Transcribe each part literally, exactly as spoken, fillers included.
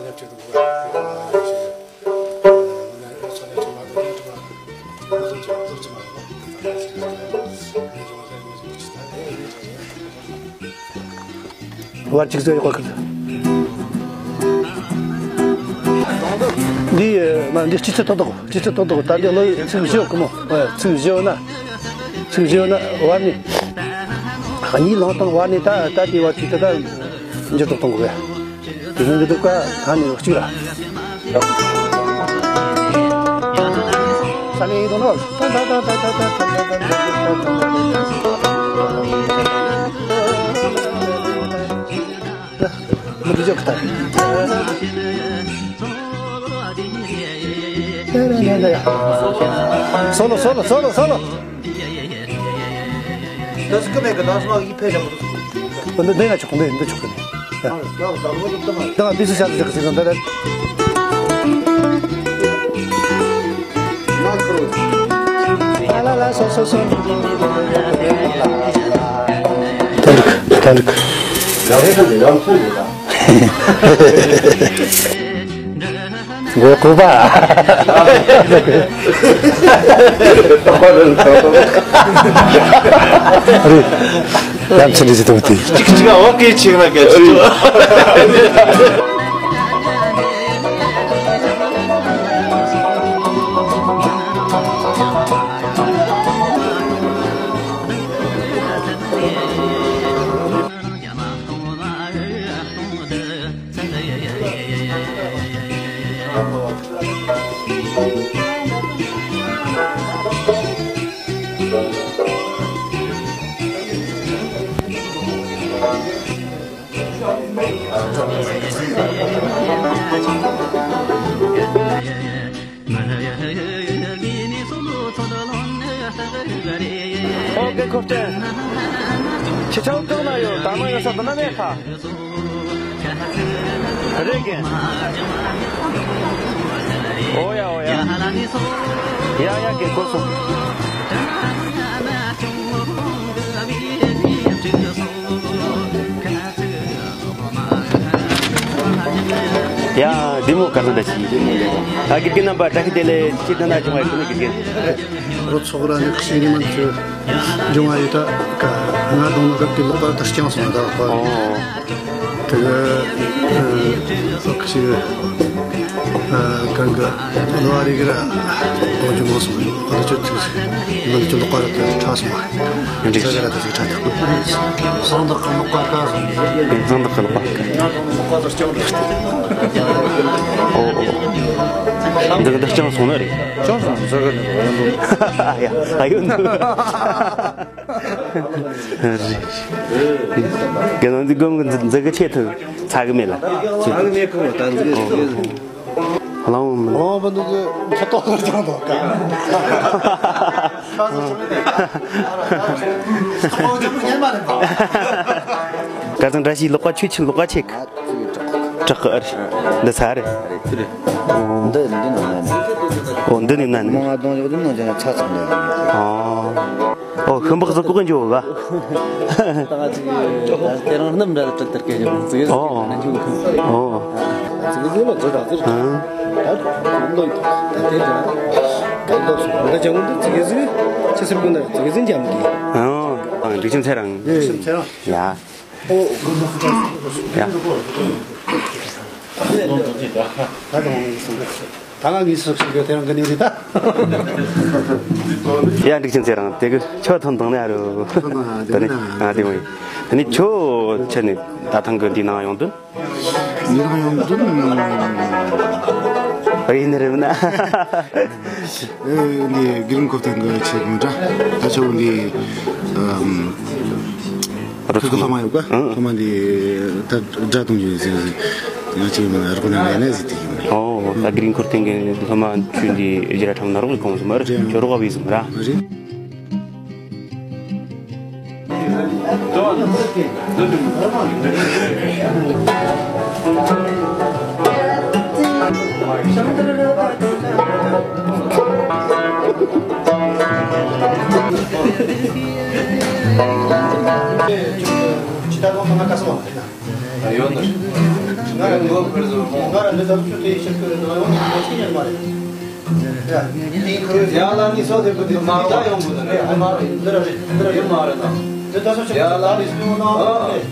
བར་གཅིག་ཟེར་ཡོད་པ་ཁུལ། འདི་མ་འདི་སྤྱི་ཚོགས་ཏག་ཏག་སྤྱི་ཚོགས་ཏག་ཏག་ད་འདི་ལོ་ཚིག་བཞི་ཡོད་ཀི་མོ། ཚིག་བཞི་ཡོད་ན། ཚིག་བཞི་ཡོད་ན་བར་ནས། གཉིས་ལོང་དང་བར་ནས་ད་ད་དེ་བར་གཅིག་ད་ད་འགྱུར་ལྡོག་གཏོང་དགོས་པས། དེ་ནས་འདི་འདུག་ག་ད་ནི་གཅིག་ར། ས་ནས་ཡིན་དང་ནོ། མི་འདི་འཇོག་གི་ད། སོ་ལོ་སོ་ལོ་སོ་ལོ་སོ་ལོ། ད་སྐུ་མེད་གི་ད་སོ་ཡི་ཕེ་ལ་མོ། འདི་འདི་ན་ཆོག་འདི་འདི་ཆོག་གི། ད་འདི་སུ་ཤ་ཟ་ཟ་ཟ་ཟ་འདི་རེད། ལ་ལ་ལ་སོ་སོ་སོ། ད་ལུག་ད་ལུག་མགོ་ལྐོག་པ། རེད། ཡ་མཚན་རེད་ཟེར་དང་དེ། གཅིག་གཅིག་འོ་སྐད་ཆེ་ན་སྐད་ཆེ། ཨོ་རྒན་ཁོ་སྟོན། ཁྱེད་ཆང་བཙོང་ན་ཡོད། ད་མ་ཡོད་ས་དུ་ན་མེད་ཁ། རེད་རྒན། ཨོ་ཡ་ཨོ་ཡ། ཡ་ཡ་རྒན་གོ་སོང་། ཡ་འདི་མོ་ག་ཚོད་འདྲ་ཞིག་ཨ་དགེ་རྒན་རྣམ་པ་བཀྲ་ཤིས་བདེ་ལེགས། སྤྱིར་བཏང་ན་བྱུང་བའི་ཁོ་ན་དགེ་རྒན། རོ་ཚོགས་ར་ནི་ཁ་ཤས་ཉི་མ་ཚོས་འབྱུང་བ་ཡོད་ད་ག་ང་གདོང་ནི་སྐབས་དེ་ལོག་པར་དུ་རྐྱང་སོང་ད་ཁོ། ཨོ། དེ་ག་ཨ་ཁ་ཤས་ཨ་གང་ག་ལོ་ཨ་རི་གི་ར་གདོང་ཅུ་མང་སོང་ཡོད། ཨ་ད་ཅོ་ཚིག་མི་འདི་ཅོ་ལོག་པར་དུ་ཁྲ་སོང་བ། འགྲིག་ཚ་ར་ད་ཚིག་ཁྲ་ཐུབ། སང་ད་ག་ལོག་པར་ཁ་སོང་། སང་ད་ག་ལོག་པར་ཁ། ང་གདོང་ལོག་པར་དུ་རྐྱང་རེད། ཨོ་ཨོ། འདི་ག་འདི་རྐྱང་སོང་ནི་རེད། ཅང་སང་ཟ་གི་ནི་ཡོད་འདུག་ཡ་ཨ་ཡོད་འདུག་རེད། རྒན་ལགས་འདི་སྒོམ་གི་འཛི་གི་ཆེད་དུ་ཚ་གི་མེད་ལ། ཚ་གི་མེད་ཁོ་ད་འཛི་གི་ལོང་མི་ལོང་མི་འདུག་གི་མཆུ་ཏོ་ལ་ཅང་འདུག་ག་ཁ་སང་ཆུ་མེད་ཁ་སང་ཆུ་མེད་ཉན་མ་རེད་པ། ཁ་སང་བཀྲ་ཤིས་ལོག་པ་ཆུ་ཆུ་ལོག་པ་ཆེ་གི། དྲག་གི་ཨར། འདི་ས་རེད། འདི་འདི་ནང་ནས། ཨོ་འདི་ནས་ནང་ནས། མང་ང་གདོང་འཇོག་འདི་ནང་ཅན་ཚ་ཚ་ནས། ཨོ། ཨོ་ཤིང་པགས་སུ་ལྐོག་གི་འཇོག་ག་ད་ང་ཅིག་ད་དེ་རང་རྣམ་འདྲ་ལ་སྤྲད་དར་སྐད་ཅིག་ཙིག་ཨོ། ཙིག་ཙིག་ལ་ཙིག་ཙིག་ཨ། ད་ལོ་ད་དེ་ད་ད་ལོ་སུ་ད་ཅང་འདི་ཙིག་ཙིག་ཅི་སེམས་ཀུན་ད་ཙིག་ཙིག་འཇམ་གི། ཨོ། ཨ་འགྲིག་ཆེན་ཚེ་རང་། འགྲིག་ཆེན་ཚེ་རང་། ཡ། ཡ། ད་ང་གིས་སུ་ཞིག་གི་དེ་རང་གི་ནི་རེད་ད། ཡ་འགྲིག་ཆེན་ཚེ་རང་དེ་གི་ཆོ་ཐོན་དང་ནི་ཨ་རུ། ད་ནི་ཨ་དེ་མོ་ཡིན། ད་ནི་ཆོ་ཆེ་ནི་ད་ཐང་གི་འདི་ནང་ཡོང་དོན། འདི་ནང་ཡོང་དོན། ཨེ་ཡིན་རེད་ན། ཨེ་འདི་དགེ་རྒན་ཁོ་ཐང་གི་ཆེ་གི་མི་འདྲ། ད་ཆོ་འདི། རུ་ཁོ་ཚོ་སློབ་མ་ཡོད་པ། ཨང་། སློབ་མ་འདི་ད་སྒྲ་གཏོང་རྒྱུ་ཟེར་ཟེར། ང་ཅིག་མིན་རོགས་ན་མེད་ན་ཟེར་དེ་ཡིན། ཨོ། ད་དགེ་རྒན་ཁོ་ཐང་གི་སློབ་མ་ཆུ་འདི་ཨེ་ཇི་ར་ཁྲམ་ན་རོགས་གི་གོང་སུ་མར་ཁྱོད་རོགས་བ་བི་སུ་མ་ར། རེད། ཇི་ལྟར་ཁོང་ཁ་སོང་། ཡོད་ནི། ང་རང་ངོ་ཁུར་བཟོ་མོ། ང་རང་འདི་ལྟར་ཆུ་དེའི་ཕྱིར་ཁུར་བཟོ་ཡོང་ནི་ངོ་ཤེས་ཉན་མ་རེད། ཡ། ཡ་ལ་ནི་སོ་དེ་བུ་དེ་མ་ར་ཡོང་དགོས་ནི་རེད། མ་རེད། འདི་ར་རེད། འདི་ར་ཡོད་མ་རེད་ན། འདི་ལྟར་སོ་ཆུ་ཡ་ལ་ནི་སོ་ན་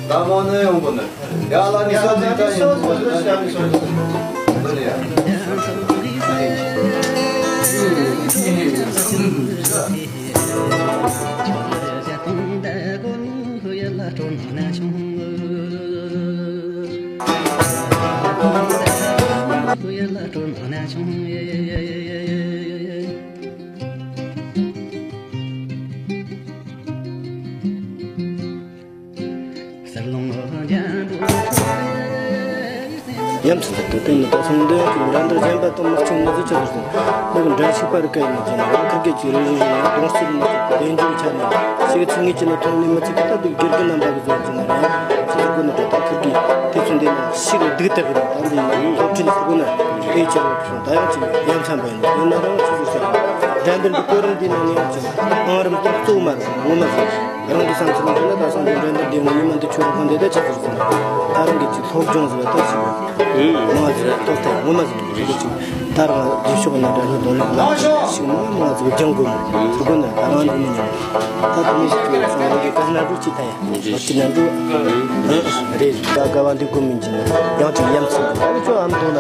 ད་མ་ནི་ཡོང་དགོས་ནི། ཡ་ལ་ནི་སོ་དེ་ད་ཡོང་དགོས་ནི་རེད། ཡ་ལ་ནི་སོ་དེ་ད་ཡོང་དགོས་ནི་རེད། ཡ་མཚན་དུ་དེ་ནི་ད་སོང་འདི་ཡང་གི་འགྲན་བསྡུར་གཞན་པ་དང་མི་གཅིག་མི་ཚོ་ཆགས་སོང་། ནི་གི་འགྲན་ཞུགས་པ་རིགས་ཀ་ཡིན་ན་ཅི་ན་རང་ཁུར་གེ་ཅིག་རེ་རེ་རེ་ཡང་གོང་ཚད་མ་ཐུབ་པའི་བདེ་འཇགས་ཆ་ནས་ཞིག་ཚིག་ངེས་ཀྱི་ན་ཐོན་ནས་མི་ཚིག་གི་ད་དུ་དགེ་རྒན་རྣམ་པ་གི་བཟོ་ཅི་ན་རེད། ཡང་ཚིག་གི་ན་ད་ད་ཁུར་གེ་དེ་ཚོ་འདི་ན་ཞིག་སྡུག་ཐབས་ཡིན། ད་འདི་ཡིན་སློབ་ཁྲིད་ཚིག་གི་ན་དེ་ཆེ་རུ་སོང་། ད་ཡང་ཅི་ཡ་མཚན་པ་ཡིན་ཡིན་ན་རང་ཚིག་ཚིག་ཟེར་འགྲན་བསྡུར་འདི་གོ་རིམ་འདི་ན་ནི་ཡང་ཅི་ཨང་རིམ་དུ་གཙོ་མ་རེད། ངོ་མ་ཟེར། རང་གི་བསམ་ཚུལ་ལ་ན་ད་སང་གི་འགྲན་བསྡུར་འདི་ངོ་ཉི་མ་འདི་ཆོས་རོགས་འདི་ད་ཆགས་ཟེར་ཟིན། ད་རང་གི་ཅིག་སློབ་སྦྱོང་ཟེར་བ་ད་ཞིག་མང་ཟེར་ཐོག་ཐད་ངོ་མ་ཟེར་གི་ཅིག་ད་རང་རྗེས་ཕྱོགས་ན་འདྲ་ན་དོ་ལེགས་ལ་ཞིག་མང་མང་ཟེར་སྦྱང་དགོས་མོད་ཚུར་གོ་ན་ད་རང་འདི་མི་ཉན། ད་དུ་མི་ཞིག་གི་སང་རང་གི་དཀར་ན་འགྲོ་ཅི་ད་ཡ་ཅི་ན་འགྲོ་རེད། ད་དགའ་བ་འདི་དགོས་མིན་གྱི་ན་ཡང་ཅིག་ཡ་མཚན་ད་ཁྱོད་ཨ་མ་དོ་ན་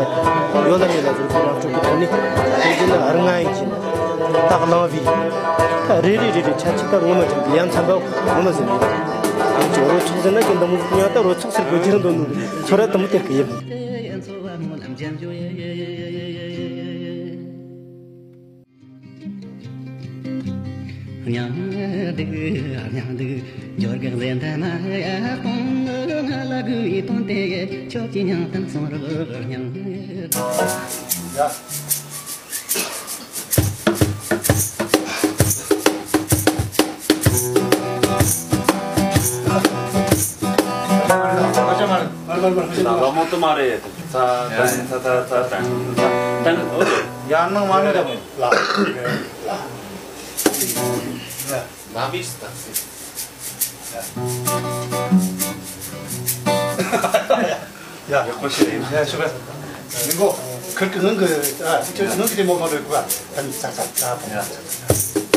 ཡོད་ལ་མེད་ལ་ཟེར་ཁོ་རང་ཕྲུ་གུ་དོ་ནི་དེ་ན་ཨ་རི་ང་ཡིན་གྱི་ན། ད་གནང་བའི། ད་རེ་རེ་རེ་རེ་ཆ་གཅིག་ད་ངོ་མ་ཅན་གྱི་ཡ་མཚན་པ་ངོ་མ་ཟིན་ཡོད། ཨང་ཅི་རོ་ཚོགས་ཟིན་ན་གི་འདི་མོ་ཡང་ད་རོ་ཚོགས་ཟེར་དགོས་ཀྱི་རེད་འདོད་ནོ། ཚོ་ར་དུ་མོ་དེར་གི་ཡིན། སྙིང་སྡུག་སྙིང་སྡུག་འབྱོར་གི་ཟེར་འདི་ན་ཡ་སྟོང་ང་ལ་དགོས་པའི་དོན་དེ་ཁྱོད་ཀྱི་སྙིང་དང་སོང་རོགས། སྙིང་སྡུག་ལ་མོ་ཏི་མ་རེད། ཚ་ཏན་ཚ་ཚ་ཚ་ཏན་ཚ་ཏན། ཡར་ནང་མ་ནི་རེད་མོ། ལ་ལ་མི་སྟག་སི། ཡ། ཡག་པོ་ཞིག་རེད། ཡ་ཞུ་ག་མི་གོ་ཁིར་གི་ནང་གི་ཨ་ཁིར་གི་ནང་གི་དེ་མོ་མ་རེད་གོ་ག་ད་ནི་ཚ་ཚ་ཚ་ཕོ། ཡ། ལས་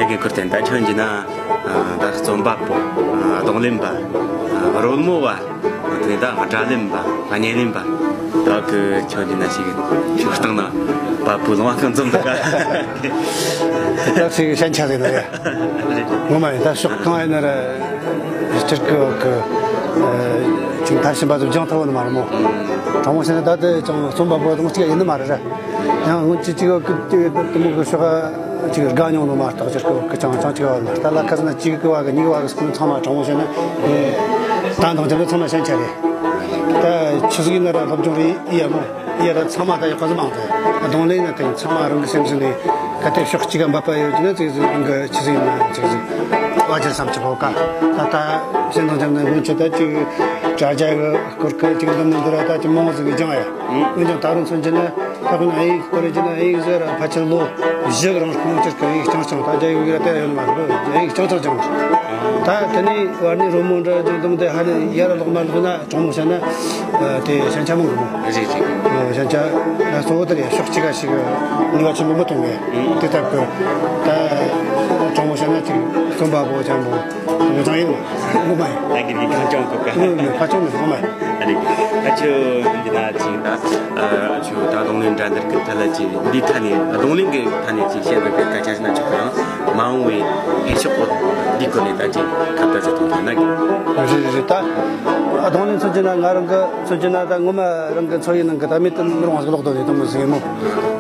ཀའི་ཁུར་བསྟན་ད་ཁྱོད་འཇི་ན་ད་རྩོམ་པ་པོ། རྡུང་ལེན་པ། རོལ་མོ་བ། དེ་ནས་ད་སྒྲ་ལེན་པ། བརྙན་ལེན་པ། ད་གི་ཁྱོད་འདི་ན་ཞིག་ཞིག་བཏང་ན་པ་པུ་ལོང་བ་གང་འཛོམས་འདུག་ག་དེ་དག་ཞིག་ཞན་ཆ་ཟིག་འདུག་ཡ། ངོ་མ་ཡིན། ད་ཕྱོགས་གང་ཡིན་ན་ར་སྤྱིར་གི་བ་གི་ཅིག་མཐར་ཕྱིན་པ་ཚོ་སྦྱང་ཐུབ་བ་ནི་མ་རེད་མོ། དྲང་མོ་བཤད་ན་ད་དེ་ཅང་རྩོམ་པ་པོ་དང་གཅིག་ཡིན་ནི་མ་རེད་ར། ཡང་སྔོན་ཅི་ཅིག་གི་དེ་མོ་གི་ཕྱོགས་ཅིག་དགའ་མྱོང་ནོ་མ་གཏོགས་ཅིག་གི་ཅང་ཅང་ཅིག་བ་ལ་ད་ལ་ཁ་སང་ན་གཅིག་གི་བ་གི་གཉིས་བ་གི་སྐུ་ཚང་མ་དྲང་མོ་བཤད་ན་ད་འདང་རྒྱབ་ན་ཚང་མ་ཞན་ཆ་རེད། ད་ཆི་ཟིག་ཡིན་ན་ར་སློབ་སྦྱོང་རེད་ཡ་མོ། ཡ་ད་ཚང་མ་ད་ཡག་པ་ཟིག་མང་ཐལ། རྡུང་ལེན་ན་དེ་ཚང་མ་རང་གི་སེམས་སུ་ནས་གལ་ཏེ་ཕྱོགས་གཅིག་ག་འབབ་པ་ཡོད་ཀྱི་ན་ཙིག་ཟིག་རང་གི་ཆི་ཟིག་ཡིན་ན་ཙིག་ཟིག་བ་ཅིག་བསམ་གྱི་ཕོག་ག་ད་ད་སེམས་དང་འཇམ་ན་སྔོན་ཆད་ད་ཅིག་དྲ་རྒྱ་གི་སྐོར་གི་ཅིག་འདི་མི་འདི་ར་ད་ཅིག་མང་ཟིག་གི་སྦྱང་ཡ། འོན་ཀྱང་ད་རུང་མཚོན་གྱི་ན་ད་ཁོ་ན་ཨེ་ཡིག་སྐོར་གྱི་ན་ཨེ་ཡིག་ཟེར་ར་ཕལ་ཆེར་ལོ་བཞི་གི་རིང་སྔོན་ཆད་གི་ཨེ་ཡིག་རྐྱང་རྐྱང་ད་རྒྱ་ཡིག་གི་ར་དེ་ཡོད་མ་རེད། ཨེ་ཡིག་རྐྱང་རྐྱང་སྦྱང་། ད་དེ་ནས་བར་ནས་རོལ་མོ་འདྲ་ཅིག་འདི་མི་འདི་ཧ་ལས་ཡར་ལོག་མར་ལོག་ན་དྲང་མོ་བཤད་ན། དེ་ཞན་ཆ་མང་གི་མོ། རེད་རེད། ཞན་ཆ་ལ་གཙོ་བོ་དེ་རེད། ཕྱོགས་གཅིག་ག་ཞིག་ནུས་པ་ཆེན་པོ་མི་གཏོང་གི། དེ་ལྟར་གི་ད་དྲང་མོ་བཤད་ན་ཅིག་རྩོམ་པ་པོ་ཅང་པོ་ངོ་ཚང་ཡིན་ནོ་མ་ཡིན། ད་གི་གི་ཁ་ཅང་གོ་ག་ངོ་མ་ཡིན། ཁ་ཅང་མི་ངོ་མ་ཡིན། ཨ་རེད། ད་ཁྱོད་འདི་ན་ཅིག་ད་ཁྱོད་ད་རྡུང་ལེན་འགྲན་བསྡུར་གི་ཐད་ལ་ཅིག་འདི་ཐད་ནས་རྡུང་ལེན་གི་ཐད་ནས་ཅིག་བཤད་པའི་སྐད་ཆ་ཞིག་ན་ཆོག་གི། ཡང་མ་འོངས་པའི་འཕེལ་ཕྱོགས་འདི་སྐོར་ནས་ད་ཅིག་ཁ་བརྡ་ཅིག་གཏོང་ཐུབ་ན་གི། རེད་རེད་རེད། ད་རྡུང་ལེན་མཚོན་གྱི་ན་ང་རང་གི་མཚོན་གྱི་ན་ད་ངོ་མ་རང་གི་འཚོ་བའི་ནང་གི་ད་མི་དུ་མི་རུང་བ་ཟིག་ལོག་དོ་རེད་དུ་མོ་ཟིག་ཡིན་མོ།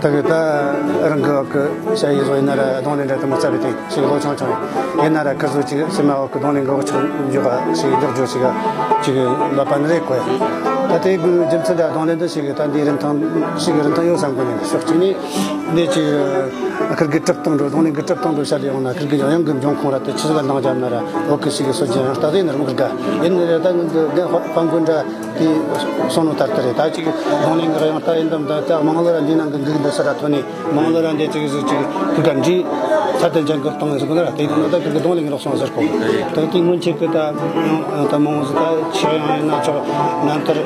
ད་གི་ད་རང་གི་བ་གི་ཞ་ཡི་བཟོ་ཡིན་ན་ར་རྡུང་ལེན་འདྲ་དུ་མོ་རྩ་བའི་དེ་ཞིག་ལོ་ཆུང་ཆུང་ཡིན་ན་ར་ཁི་བཟོ་ཅིག་སེམས་མ་བ་གི་རྡུང་ལེན་གི་བ་ཆུང་འཇོག་ག་ཞིག་འཇོག་འཇོག་ཞིག་ག་ཅིག་ལབ་པ་ནི་རེད་གོ་ཡ། ད་དེ་གི་རྒྱུ་མཚན་དང་གདོང་ལེན་དུ་ཞིག་གི་ད་འདི་རིན་ཐང་ཞིག་གི་རིན་ཐང་ཡོད་བསམ་གི་ནས། ཕྱོགས་གཅིག་ནས་འདི་ཅིག་ཁིར་གི་གྲུབ་སྟངས་འགྲོ། གདོང་ལེན་གི་གྲུབ་སྟངས་འགྲོ་བཤད་ཡོང་ན། ཁིར་གི་ཡང་ཡང་གི་འབྱུང་ཁུངས་ར་དེ་ཆི་ཟིག་ག་འདང་བརྒྱབ་ན་ར་འོག་གི་ཞིག་གི་སྲོལ་རྒྱུན་ཡང་ལྟ་དེ་ནི་རུང་གི་དགའ་ཡིན་ནི་རེད། ད་ངི་གི་དཔལ་མགོན་འདྲ་དེ་སོང་ནོ་ལྟར་དུ་རེད། ད་ཅིག་གདོང་ལེན་གི་ཡང་ལྟ་ཡིན་དམ། ད་ད་དམངས་གླུ་ར་འདི་ནང་གི་འགུག་འདི་སི་ར་ཐོན་ནས། དམངས་གླུ་ར་འདི་ཅིག་ཟིག་ཅིག་ཁིར་ག་འདྲི་ཚད་ལྡན་ཅན་གི་གཏོང་ཟིག་གི་ན་ར། དེ་དུས་ན་ད་ཁིར་གི་གདོང་ལེན་གི་རོགས་སོང་ཟེར་གོ། ད་དེ་སྔོན་ཆད་གི་ད་ཡང་ད་མང་ཟིག་ད་ཆེ་ཡང་ཡིན་ན་ཆོག་རྣམ་ཐར་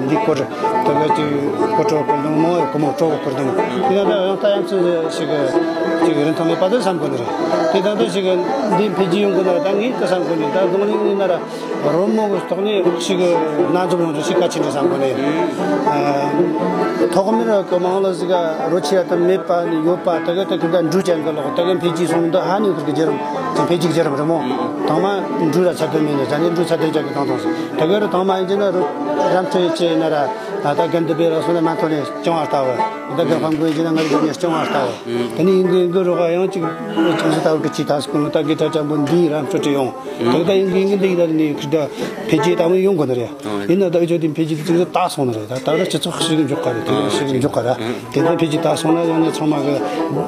འདི་སྐོར་ད་ག་ཅིག་གོ་ཀྲོ་བཀོད་དང་། མང་བའི་གོ་མོ་ཀྲོ་བཀོད་དང་། དེ་ན་ད་ཡང་ད་ཡང་ཚིག་ཞིག་ཅིག་རིན་ཐང་མེད་པ་དེ་བསམ་གོ་ནི་རེད། དེ་ད་ད་ཞིག་འདི་འཕེལ་རྒྱས་ཡོང་གི་ན་ར། ད་ངས་ད་བསམ་གོ་ནི་ད་གདོང་ལེན་ཡིན་ན་ར། རོལ་མོ་གི་ཐོག་ནས་ཞིག་སྣ་འཛོམས་ཡོང་རྒྱུ་ཞིག་གལ་ཆེན་རེད་བསམ་གོ་ནས། ཐོག་མར་གི་དམངས་གླུ་ཟིག་རོལ་ཆས་དང་མེད་པ་ནས་ཡོད་པ་དེ་ག་དེ་ཁིར་ག་འབྲུག་ཅན་གི་ལོག་དེ་ག་འཕེལ་རྒྱས་སོང་འདི་ཧ་ནས་ཁིར་གི་བརྒྱུད་རིམ་དེ་འཕེལ་རྒྱས་ཀྱི་བརྒྱུད་རིམ་རེད་མོ། དང་མ་འབྲུག་ར་ཚད་ལྡན་མེད་ནས་ད་ནས་འབྲུག་ཚད་ལྡན་ཅན་གི་བཏང་བཏང་སོང་། དེ་ག་རུ་དང་མ་ཡིན་གྱི་ན་རོལ་ར་མཚོ་ཡི་ཆེ་ཡིན་ན་ར། ད་ལྟ་དགེ་འདུན་པའི་ར་སོང་ན་མ་ཐོན་ནས་སྐྱོང་བ་ལྟ་བུ། ད་དགེ་དཔལ་མགོན་ཡིན་གྱི་ན་ང་རི་ག་ནས་སྐྱོང་བ་ལྟ་བུ། དེ་ནས་ཡིན་གི་ཡིན་གི་རོགས་ཡང་ཅིག་ཅིག་ཟིག་ལྟ་བུ་གི་ཅིག་ད་སྐུ་ད་གི་ད་ཅན་པོ་འདི་ར་མཚོ་དྲི་ཡོང་། དེ་ལྟ་ཡིན་གི་ཡིན་གི་འདི་ཡིན་ད་ནི་ཁིར་ད་འཕེལ་རྒྱས་ད་མོ་ཡོང་དགོས་ནི་རེད། ཡིན་ན་ད་འུ་ཅོ་དེ་འཕེལ་རྒྱས་དེ་ཅིག་ཟིག་ད་སོང་ནི་རེད། ད་ད་ར་སྤྱི་ཚོགས་ཤིག་འཇོག་ག་རེད། དེ་ག་ཤིག་འཇོག་ག་ར། དེ་ད་འཕེལ་རྒྱས་ད་སོང་ན་ཡང་ནས་ཚང་མ་གི་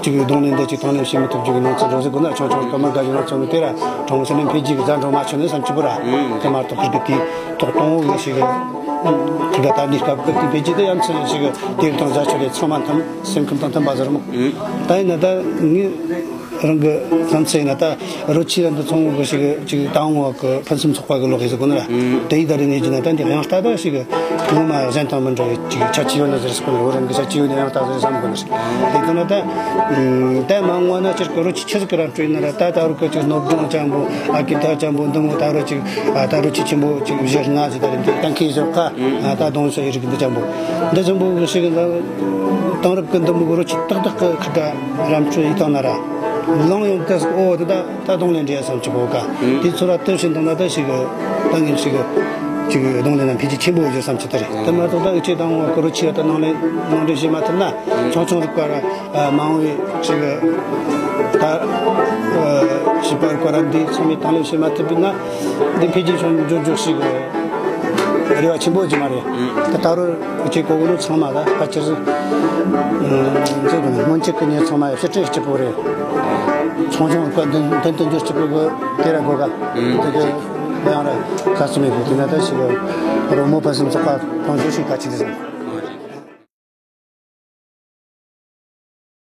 ཅིག་གདོང་ལེན་དེ་ཅིག་དང་ལེན་བྱེད་མི་ཐུབ་རྒྱུ་གི་ནང་ཚན་འགྲོ་ཟིག་དགོས་ན། ཆུང་ཆུང་སྐར་མ་དགའ་རྒྱུ་ནང་ཚན་དེ་ར་གྲོང་ཚོ་ནས་འཕེལ་རྒྱས་གི་རྫ་འགྲོ་མ་ཆོད་ནས་བསམ་གྱི་བུ་ར། དེ་མ་གཏོགས་ཁིར་གི་དེ་ཐོག་གཏོང་བོ་གི་ཞིག་གི་ཁིར་ག་ད་ནི་སྐབས་གི་དེ་འཕེལ་རྒྱས་དེ་ཡང་ཚན་ཞིག་གི་དེ་དང་རྫ་ཆོད་དེ་ཚང་མ་མཐུན། སེམས་ཁམས་དང་མཐུན་པ་ཟེར་མོ། ད་ཡིན་ན་ད་ངས་རང་གི་བསམ་ཚུལ་ཡིན་ན། ད་རོལ་ཆས་ར་འདི་ཚོང་གི་ཞིག་ཅིག་དང་བ་གི་ཕུན་སུམ་ཚོགས་པ་གི་ལོག་ཡིན་ཟེར་གོ་ན་ར། དེ་ཡི་ད་རེ་ནས་ཀྱི་ན་ད་འདི་ཡང་ལྟ་ད་ཞིག་ངོ་མ་གཞན་དང་མི་འདྲ་བའི་ཅིག་ཁྱད་ཆོས་ཡོད་ན་ཟེར་གོ་ན། འོ་རང་གི་ཁྱད་ཆོས་ཡོད་ན་ཡང་ལྟ་ཟེར་བསམ་གོ་ན་ཞིག། དེ་གོ་ན་ད་ད་མ་ངོ་ན་ཅིག་གི་རོལ་ཆས་ཆི་ཟིག་གི་ར་སྤྲོད་ཡིན་ན་ར། ད་ད་རུ་གི་ཅིག་སྣོད་སྦྱོང་ཅན་པོ་ཨ་ཀི་ཐ་ཅན་པོ་འདི་མོ་ད་རུ་ཅིག་ད་རོལ་ཆས་ཆེན་པོ་ཅིག་བཞི་ལྔ་ཟིག་ད་རེ་འདི་གཏན་འཁེལ་བཞག་ག་ད་གདོང་ཤོག་ཡི་རིགས་འདི་ཅན་པོ། འདི་ཅན་པོ་གི་ཞིག་ད་དེང་རབས་ཀྱི་འདི་མོ་གི་རོལ་ཆས་ཏག་ཏག་གི་ཁ་ད་རམ་ཆོས་ཡིད་ཐང་ན་ར། ལང་ཡོང་གི་ཨོ་དེ་ད་ད་གདོང་ལེན་འདྲེ་བསམ་གྱི་གོ་ག་དེ་ཚོ་ར་ལྟོས་ཤིང་དང་ན་ད་ཞིག་ད་ངན་ཞིག་ཅིག་གདོང་ལེན་ན་འཕེལ་རྒྱས་ཆེན་པོ་ཡོད་བསམ་གྱི་ད་རེད། དེ་མ་གཏོགས་ད་འུ་ཆོས་དང་བ་གི་རོལ་ཆས་ད་ནང་ལེན་ནང་འདྲེན་བྱེད་མ་ཐུབ་ན། ཆུང་ཆུང་རིག་པ་ར་མང་བའི་ཞིག་ད་བྱིས་པ་རིག་པ་ར་འདི་ཚང་མས་དང་ལེན་བྱེད་མ་ཐུབ་ན། འདི་འཕེལ་རྒྱས་བྱུང་འགྱོ་འགྱོ་ཞིག་རེ་བ་ཆེན་པོ་ཅིག་མ་རེད། ད་ད་རུང་ཁྱེད་གོ་གོ་ནོ་ཚང་མ་ད་ཕལ་ཆེར་མཛེས་གོ་ནི་སྔོན་ཆད་གི་ཉེ་ཚང་མ་ཕྱི་སྤྲེལ་སྐྱིད་པོ་རེད། ཆུང་ཆུང་གི་མདུན་མདུན་དུ་འགྱུར་སྐྱིད་པོ་གི་དེ་ར་གོ་ག་དེ་གི་ཡང་ར་ཁ་སུ་མེད་གི་དེ་ན་ད་ཞིག་རོལ་མོ་ཕུན་སུམ་ཚོགས་པ་གཏོང་རྒྱུ་ཞིག་གལ་ཆེ་རེད་བསམ།